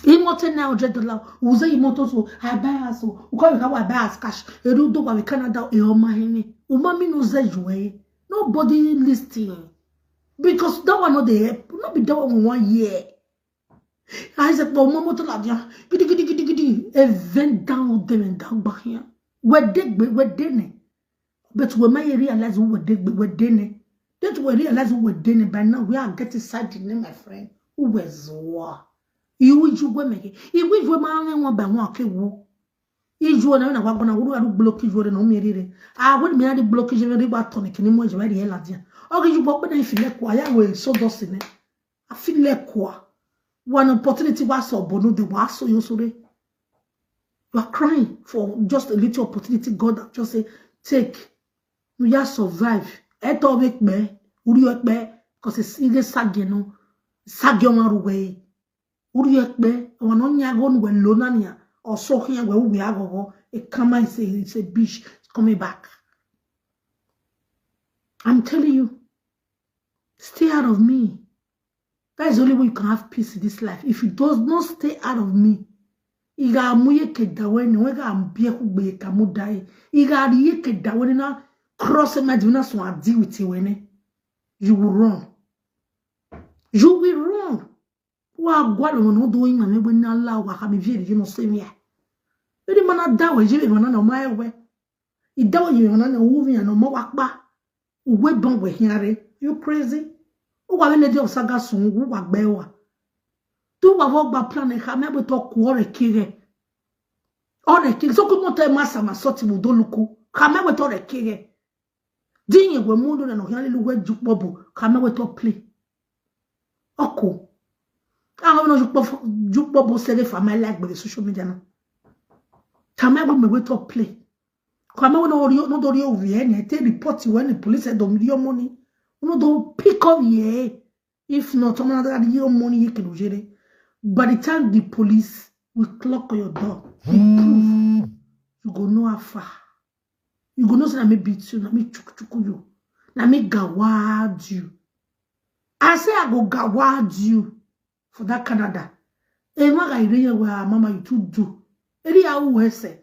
You motor nine hundred dollar. Who say you motor so? I buy us so. Who come, I buy us cash. You do do what we Canada, you my henny. Umami no say you eh. Nobody listening. Because that one no dey help. No be that one we wan hear. I said, but momo to ladia. Gidi gidi gidi gidi. E vent down with them and down back here. We dey gbe, we dey ne. But we might realize who we dey gbe, we dey ne. That we realize who we dey ne. By now we are getting side in, my friend. Who was war? You will you go make it. If we go man one by one, okay, who? Ijuo na na wa gona wuru aru block ijuo na mi rire. A won mi ari block ijuo ri ba tonic ni mo je wa ri la dia. Okay, you walk when I feel like why I will so dusty. I feel like what? One opportunity was so, but no, the was so you so. You are crying for just a little opportunity God have just say, take. You just survive. Eto make me, uri me, because it's in the sageno, sageno ruwe. Uri me, one on yagon we lonania, or so here we we are go. A kama is a, it's a beach, it's coming back. I'm telling you, stay out of me. That is the only way you can have peace in this life. If you does not stay out of me, iga amuye kedawene, wega ambie kugbe kamudai. Iga ariye kedawene na cross my divina so adi with wene. You will run. You will run. Wa gwa lo no do yin me gbe na la wa ka mi vie de no se mi. Ede mana da we je be mana no ma ewe. Ida we je mana no wu mi no ma wa pa. Uwe bon we hiare. You crazy? Uwa we lady of saga sun wu wa gbe wa. Tu wa vo gba plan e ka me we to ku ore kire. Ore kire. So ko mo te masa ma so ti mu do luku. Ka me we to ore kire. Di yen we mu do na no hiare lu we ju pobo. Ka me we to play. Oko. Àwọn ọmọ jùpọ̀ jùpọ̀ bó ṣeré fà máa láì gbèrè social media náà. Kàmá ẹ̀wọ̀n mẹ̀wé tó play. Kàmá ẹ̀wọ̀n náà orí náà dorí òwì ẹ̀ ní ẹ̀ tẹ́ report ìwé ní police ẹ̀ dọ̀mí yọ money. Wọ́n náà dọ̀ pick up yẹ. If not, ọmọ náà yọ money yẹ kìlọ̀ ṣeré. By the time the police will clock on your door, the proof, you go know how far. You go know say na me beat you, na me chukuchuku you, na me gawad you. I say I go gawad you for that Canada. Hey, my guy, you know where mama you too do. Eri ya u ese.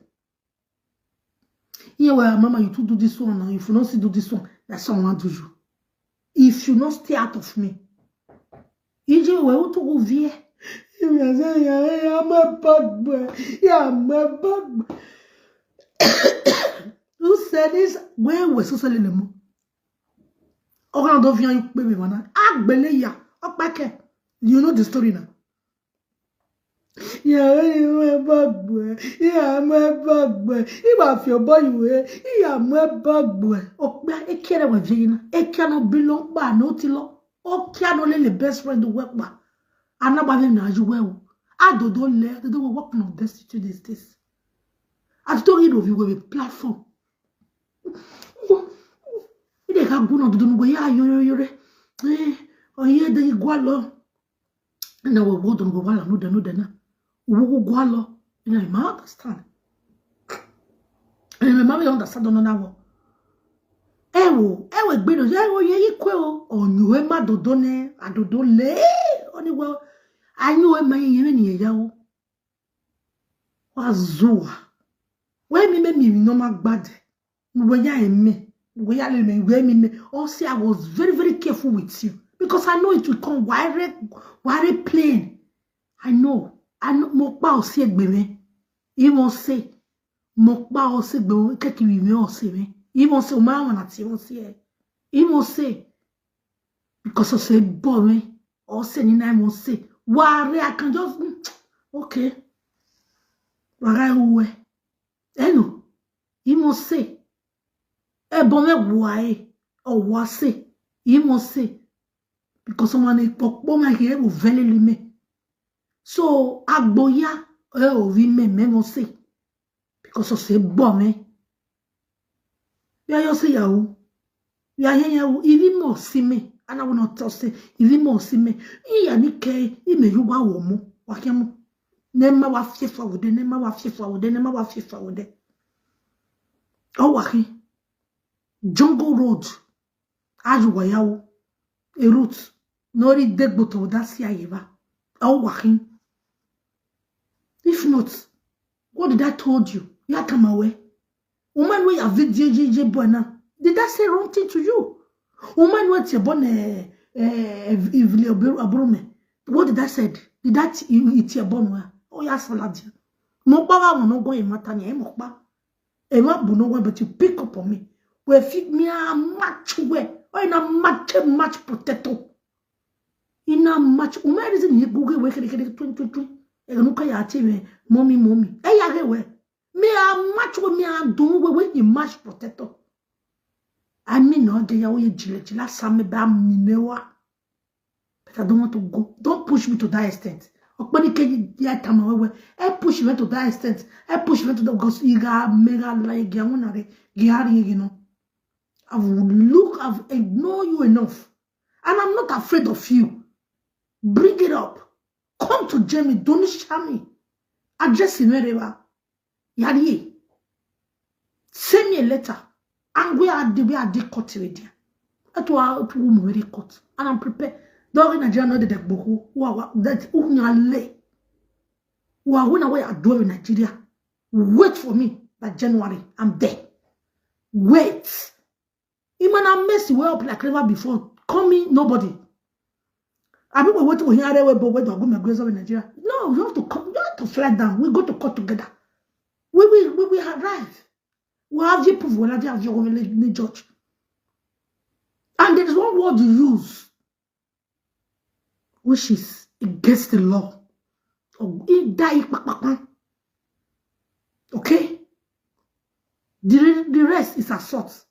You know where mama you too do this one now. If you don't see do this one, that's what I want to do. If you not stay out of me, ije we u to go vie. Ime se ya ya me bagbe. Ya me bagbe. Who said this? Where was so selling mo? Okan do fi an pe mi mana. Agbele ya. Opake. You know the story now. Ya me bagbe. Ya me bagbe. Iba fi obo you eh. Ya me bagbe. Ope e kere we vie na. E kere no bilo ba no ti lo. O kia no le le best friend we pa. Ana ba me na ju we o. Adodo le, adodo we work no destitute is this. Ati to ri do fi we platform. Ide ka gu no dodo no ya yo yo yo re. Eh, oye de igwa lo. Na we wo do no wa la no de no de na. Wo gu gwa lo. Ina ma understand. Ina ma me understand no na wo. Ewo, ewe gbe no, ewo ye yi kwe o. Onyu e ma dodo ne, adodo le. Oni wo. Anyu e ma ye ni ya o. Wa zuwa. We mi me mi no ma gbade. We ya eme. We ya le me, we mi me. Oh, see, I was very, very careful with you. Because I know it will come. Why re, why re plain? I know. I know. Mo pa o si egbe me. He won't say. Mo pa o si egbe me. Keki mi me o si me. He won't say. O ma wa na ti won't say. He won't say. Because o se bo me. O se ni na mo se. Ware, I can just, mm, okay. Ware uwe. Eno. Imo se. E bo me wae. O wa se. Imo se. Because someone e popo ma he o vele li me. So agboya e o vi me me mo se. Because o se bo me. Ya yo se ya o. Ya ye ya o. Ivi mo si me. Ana wo no to se. Ivi mo si me. Iya ni ke ime yu wa wo mo. Wa ke mo. Ne ma wa fie fa wo de. Ne ma wa fie fa wo de. Ne ma wa fie fa wo de. O wa ke. Jungle Road. Aju wa ya o. A route. No ri degbo to da si aye ba. O wa ke. If not, what did I told you? Ya kama we. Woman wey have V J J boy now. Did I say wrong thing to you? Woman wey tie born eh eh evil abro me. What did I said? Did that eat your born well? Oh ya salad. Mo pa wa mo no go in matter ni mo pa. E ma bu no we but you pick up on me. We fit me a match we. Oh na match match potato. Ina match. Woman reason he Google we kere kere twenty twenty. E no ka ya tie me mommy mommy. E ya ge we. Me a match we me a do we we in match potato. I mean, no, they are all jile jila same ba minewa. But I don't want to go. Don't push me to that extent. Okpani ke ya tama wewe. I push me to that extent. I push me to the, because you got mega like ya wona re giari, you know. I've look, I've ignored you enough. And I'm not afraid of you. Bring it up. Come to Jamie. Don't shame me. Address him wherever. Yari. Send me a letter. And where are the, where are they cut with there? That's why I to whom very cut. And I'm prepared. Don't in Nigeria know that they go. Who are that? Who are they? Who are when I do in Nigeria? Wait for me. By January, I'm there. Wait. Imana mess you up like never before. Call me nobody. I mean, we wait to hear we but we don't go my grace of Nigeria. No, you have to come. You have to fly down. We go to court together. We will we will arrive. We have you proof. We have you have your judge. And there is one word you use, which is against the law. Or he die, pa, pa, pa. Okay? The, re- the rest is assault.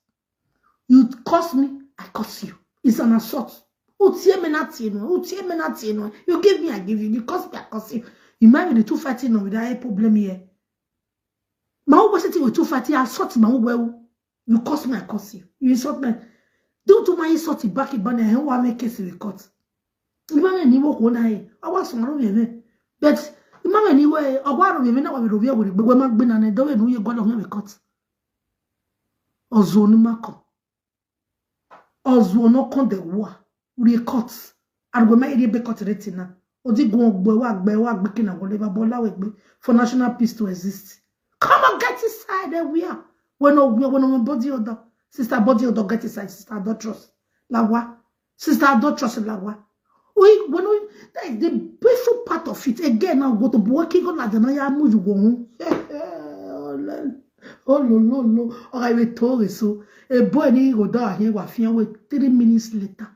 You curse me, I curse you. It's an assault. Utie me nothing, utie me nothing. You give me, I give you. You curse me, I curse you. Imagine the two fighting now without a problem here. My own person with two fighting, assault my own well. You curse me, I curse you. You insult me. Due to my insult, back in banner, I want make case in the court. Imagine you walk one eye. I was one of you. But imagine you were a war of you, now we will be able to go and don't know you go down the court. Ozoni Mako. Ozuo no come the war. We court. And we may be court retina. Odi go gbe wa gbe wa gbe kina whatever bola we gbe for national peace to exist. Come on, get inside there we are. When no we when no body order. Sister body order get inside, sister adulteress. Lawa. Sister adulteress lawa. We when we that is the beautiful part of it. Again, now go to working on that now ya move you go. Oh no no no. Or I will tell you so. A boy ni go down here wa fian we three minutes later.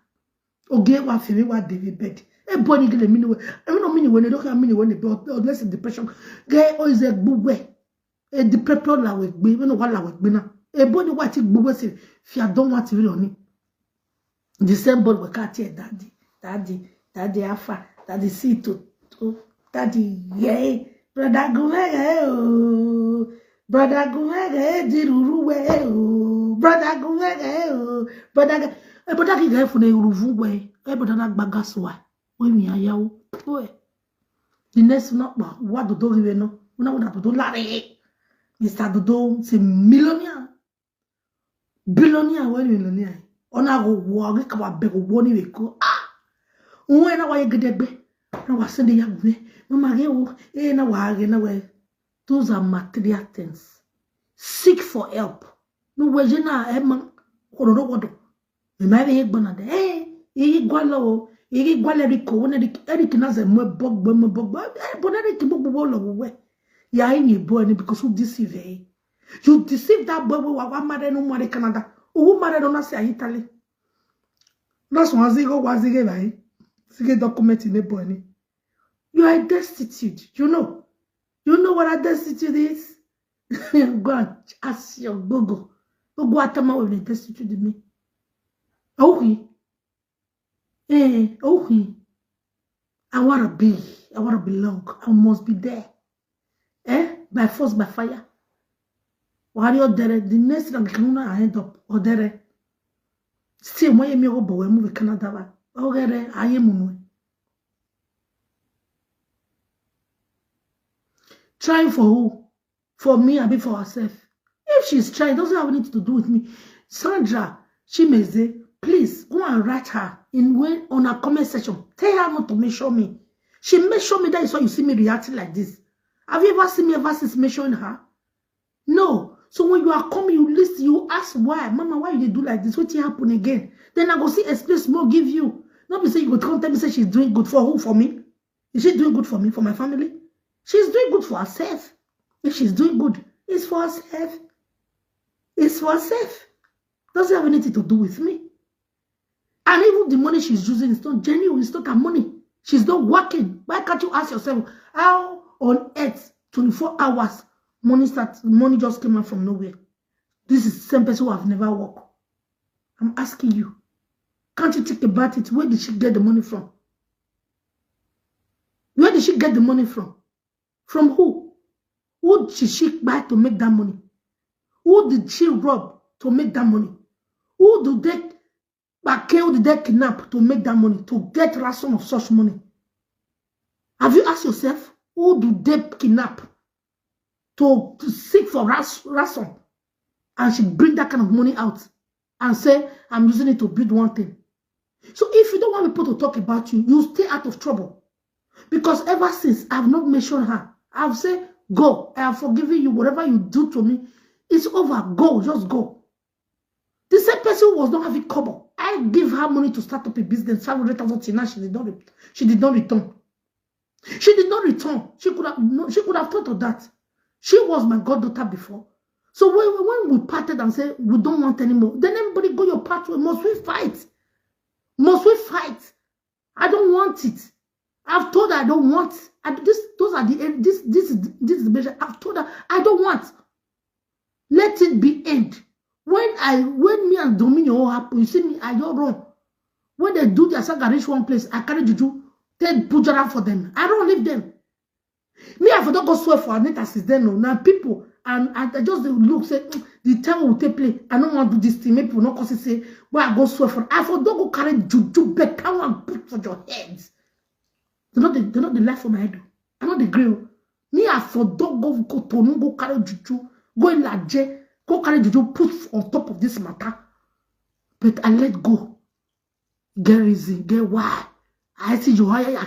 Oge wa fi mi wa David bed. E bo ni gele mini we. E no mini we ne doka mini we ne be unless depression. Ge o is a gbugbe. E depression la we gbe, we no wa la we gbe na. E bo ni wa ti gbugbe se fi adon wa ti ri oni. The same boy we ka ti e daddy, daddy, daddy afa, daddy see to to daddy yeah. Brother Gumere o. Brother Gumere di ruru we o. Brother Gumere o. Brother Gu- e brother ki ga fu ne ruvu we. E brother na gbaga so wa. We mi aya o. We. The next no pa wa dodo ri we no. Una una dodo la re. Mister Dodo se millionaire. Billionaire we millionaire. Ona go wo ge ka wa be go wo ni we ko. Ah. Unwe na wa ye gedegbe. Na wa sende ya gbe. Mama ge wo. E na wa ge na we. Those are material things. Seek for help. No we je na e man. Ko do do ko do. E ma be ye gbona de. Eh, e gwala o. E gwala ri ko wona ri e ri kina ze mo bogbo mo bogbo. E bo na ri ki bogbo lo we. Ya ni boy ni because who deceive eh. You deceive that boy wey wa marry no marry Canada. Who marry no say Italy. That's one zero one zero right. Zero document in the boy. You are destitute. You know. You know what a destitute is? Go and ask your Google. Go go atama with the destitute me. Oh, he. Eh, oh, he. I wanna be. I wanna belong. I must be there. Eh? By force, by fire. Wari odere, the next thing I'm gonna end up odere. Still, when you go boy move Canada, ba. Ogere, I am move. Trying for who? For me, I be for herself. If she's trying, it doesn't have anything to do with me. Sandra, she may say, please go and write her in way on her comment section. Tell her not to mention me. She mentioned me. That is why you see me reacting like this. Have you ever seen me ever since mentioning her? No. So when you are coming, you listen, you ask why. Mama, why you dey do like this? What happen again? Then I go see explain small give you. Not be say you go come tell me say she's doing good for who? For me? Is she doing good for me, for my family? She's doing good for herself. If she's doing good, it's for herself. It's for herself. Doesn't have anything to do with me. And even the money she's using is not genuine. It's not her money. She's not working. Why can't you ask yourself how on earth twenty-four hours money start money just came out from nowhere? This is the same person who have never worked. I'm asking you. Can't you think about it? Where did she get the money from? Where did she get the money from? From who? Who did she buy to make that money? Who did she rob to make that money? Who do they kpake, who did they kidnap to make that money, to get ransom of such money? Have you asked yourself, who do they kidnap to, to seek for ras-, ransom? And she bring that kind of money out and say, "I'm using it to build one thing." So if you don't want people to talk about you, you stay out of trouble. Because ever since, I've not mentioned her. I've said, "Go, I have forgiven you. Whatever you do to me, it's over. Go, just go." The same person who was not having kobo, I give her money to start up a business, five hundred thousand till now, she did not re-, she did not return. She did not return. She could have, no, she could have thought of that. She was my goddaughter before. So when, when we parted and said we don't want anymore, then everybody go your pathway. Must we fight? Must we fight? I don't want it. I've told her I don't want. I, this, those are the, this, this is, this is the measure. I've told her I don't want. Let it be end. When I, when me and Dominion all happen, you see me, I don't run. When they do their saga reach one place, I carry juju, take pujara for them. I don't leave them. Me, I for don't go swear for Anita since then. No, now people, and I, I just dey look, say, "Mm, the time we take play, I don't want to do this thing." Make people not cause say, "Why I go swear for?" I for don't go carry juju, better one put for your head. They not the, they not the life for my head. I not the grill. Me, I for don't go, go Tonu, go carry juju, go in Laje, go carry juju, put on top of this matter. But I let go. Get reason, get why. I see you higher,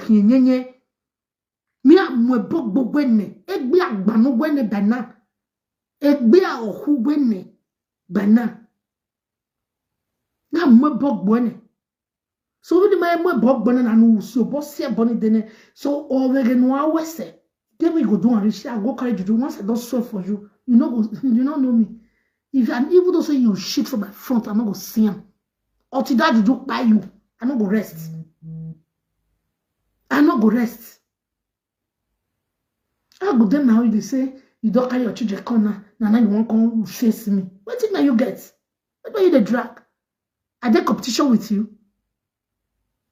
me a mwe bog bog wene, egbe agbanu wene bana, egbe a ohu wene bana. Na mwe bog wene. So when my mwe bog wene na no so boss here bonny dene. So over the no awese. Then we go do and reach. I go carry juju. Once I don't swear for you, you know go, you don't know me. If, and even though say you shit for my front, I no go see him. Or to that juju buy you, I no go rest. I no go rest. I go then now you dey say you don't carry your children come now. Now, now you won't come face me. What thing now you get? What do you the drag? Are they competition with you?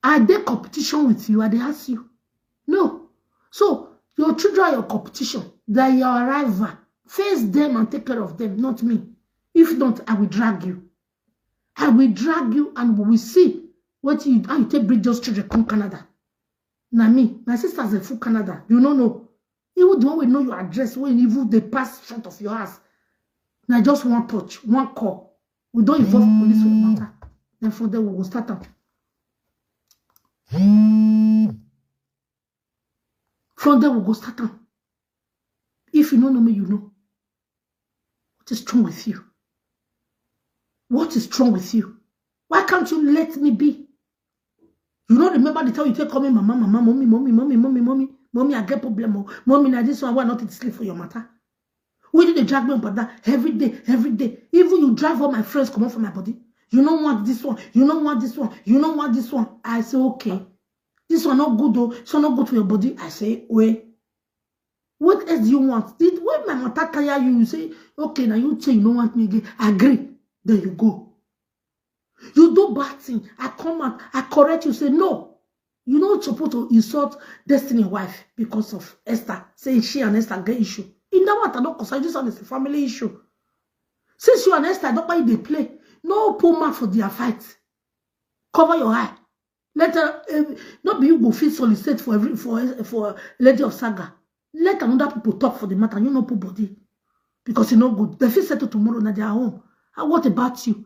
Are they competition with you? Are they ask you? No. So your children are your competition. They are your rival. Face them and take care of them, not me. If not, I will drag you. I will drag you and we will see what you, how you take bring those children come Canada. Now me, my sisters are full Canada. You don't know. Even the one we know your address, when even they pass front of your house. Now just one touch, one call. We don't involve police with matter. Then from there we go start up. From there we go start up. If you don't know me, you know. What is wrong with you? What is wrong with you? Why can't you let me be? You don't remember the time you take call me mama, mama, mommy, mommy, mommy, mommy, mommy, mommy, I get problem. Oh. Mommy, now this one, why not to sleep for your matter? We did the drag me up and down every day, every day. Even you drive all my friends come off for my body. You don't want this one. You don't want this one. You don't want this one. I say, okay. This one not good though. This one not good for your body. I say, wait. What else do you want? Did when my matter tire you, you say, okay, now you say you don't want me again. Agree. Then you go. You do bad thing. I come out. I correct you. Say no. You not supposed to insult Destiny wife because of Esther. Say she and Esther get issue. In that matter, not concern. This one is a family issue. Since you and Esther don't buy they play, no poor man for their fight. Cover your eye. Let her, eh, not be you go feel solicited for every, for, for Lady of Saga. Let another people talk for the matter. You no put body because you no good. They feel settle tomorrow na their home. And what about you?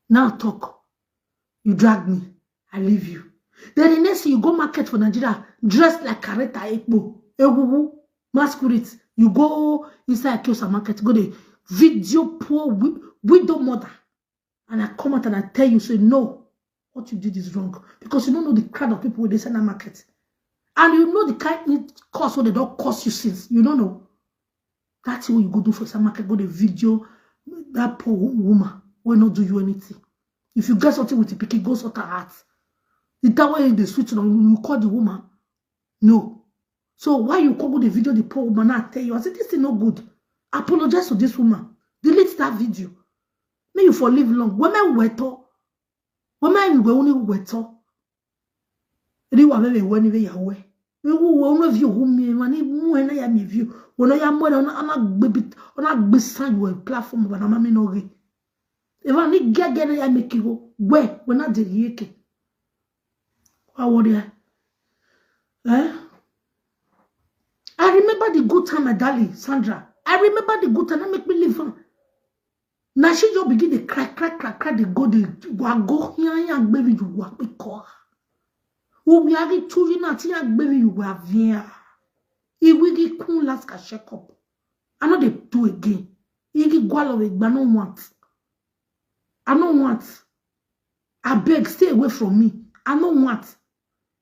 Now talk. You drag me. I leave you. Then the next thing you go market for Nigeria, dressed like Kareta Ekpo, Ewuwu, masquerade. You go inside Akiosa market, go the video poor wi-, widow mother. And I come out and I tell you, say no, what you did is wrong. Because you don't know the crowd of people wey dey sell that market. And you know the kind of cost wey they don't cost you since. You don't know. That's what you go do for some market, go the video, that poor wo-, woman will not do you anything. If you get something with the pikin, go sort her out. The time when they switch on, you call the woman. No. So why you come go the video, the poor woman, I tell you, I say, this thing no good. Apologize to this woman. Delete that video. May you for live long. When my weto, when my we only weto. Ri wa me we ni we ya we. We wo wo no view who me man ni mu e na ya me view. Wo no ya mo na na gbe bit, na gbe san you platform ba na ma me no ge. Eva ni gege na ya me ki go. We, we na de yeke. Wa wo dia. Eh? I remember the good time, my darling Sandra. I remember the good time that make me live on. Now she just begin to cry, cry, cry, cry. They go, they go, go here, here, baby, you work because who we are two, you not here, baby, you are here. If we get cool last can check up. I know they do again. You get go out of it, but I don't want. I don't want. I beg, stay away from me. I don't want.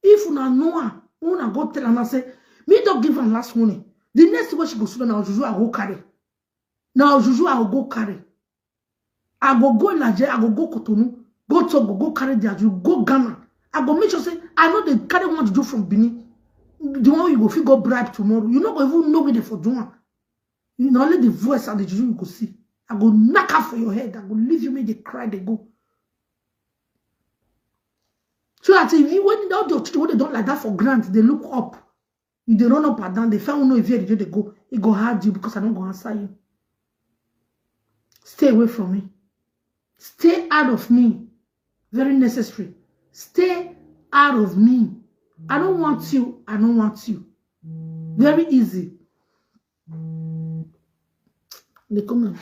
If una know her, una go tell her and say, me don't give her last warning. The next thing when she go sue now, Juju, I go carry. Now Juju, I go carry. I go go Nigeria, I go go Cotonou, go Togo, go carry their Juju, go Ghana. I go make sure say I know they carry one Juju from Benin. The one you go fit go bribe tomorrow. You no go even know where they for do one. You know only the voice and the Juju you go see. I go knock out for your head. I go leave you make they cry, they go. So that if you when all your children when they don't like that for grant, they look up. If they run up and down, they found no if you they go, it go hard you because I don't go answer you. Stay away from me. Stay out of me. Very necessary. Stay out of me. I don't want you. I don't want you. Very easy. They come in.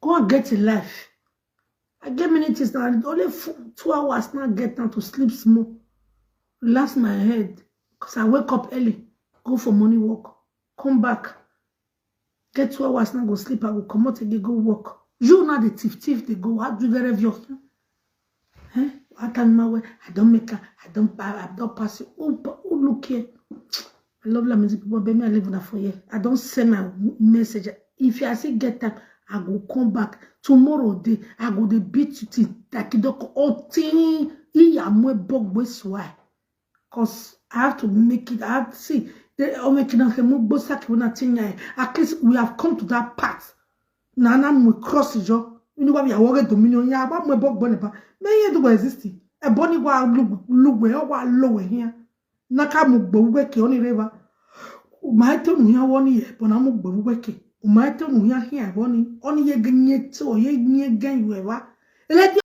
Go and get a life. I get many things now. Only two hours now get time to sleep small. Relax my head. Because I wake up early, go for morning walk, come back. Get two hours now, go sleep. I go come out again, go work. You now the thief, thief, they go. How do you get your Eh? What time my way? I don't make her. I don't I, I don't pass you. Who, who look here? I love Lamidi people, but me I live in for here. I don't send my message. If you I say get time, I go come back tomorrow day. I go dey beat you till takidoko otin iya mwe bogwe swai. Cause I have to make it. I have to see. They are making us a mugbo saki when I think. At least we have come to that part. Nana we cross jo. You know what we are working dominion. Ya ba mwe bogwe neba. Me ye do exist. E boni wa lugwe o wa lowe here. Naka mu gbe wugwe ke oni reva. Umaete unu hia woni ye bona mu gbe wugwe ke. Umaete unu hia hia woni oni ye ganye to ye nye gan yueva. Ele di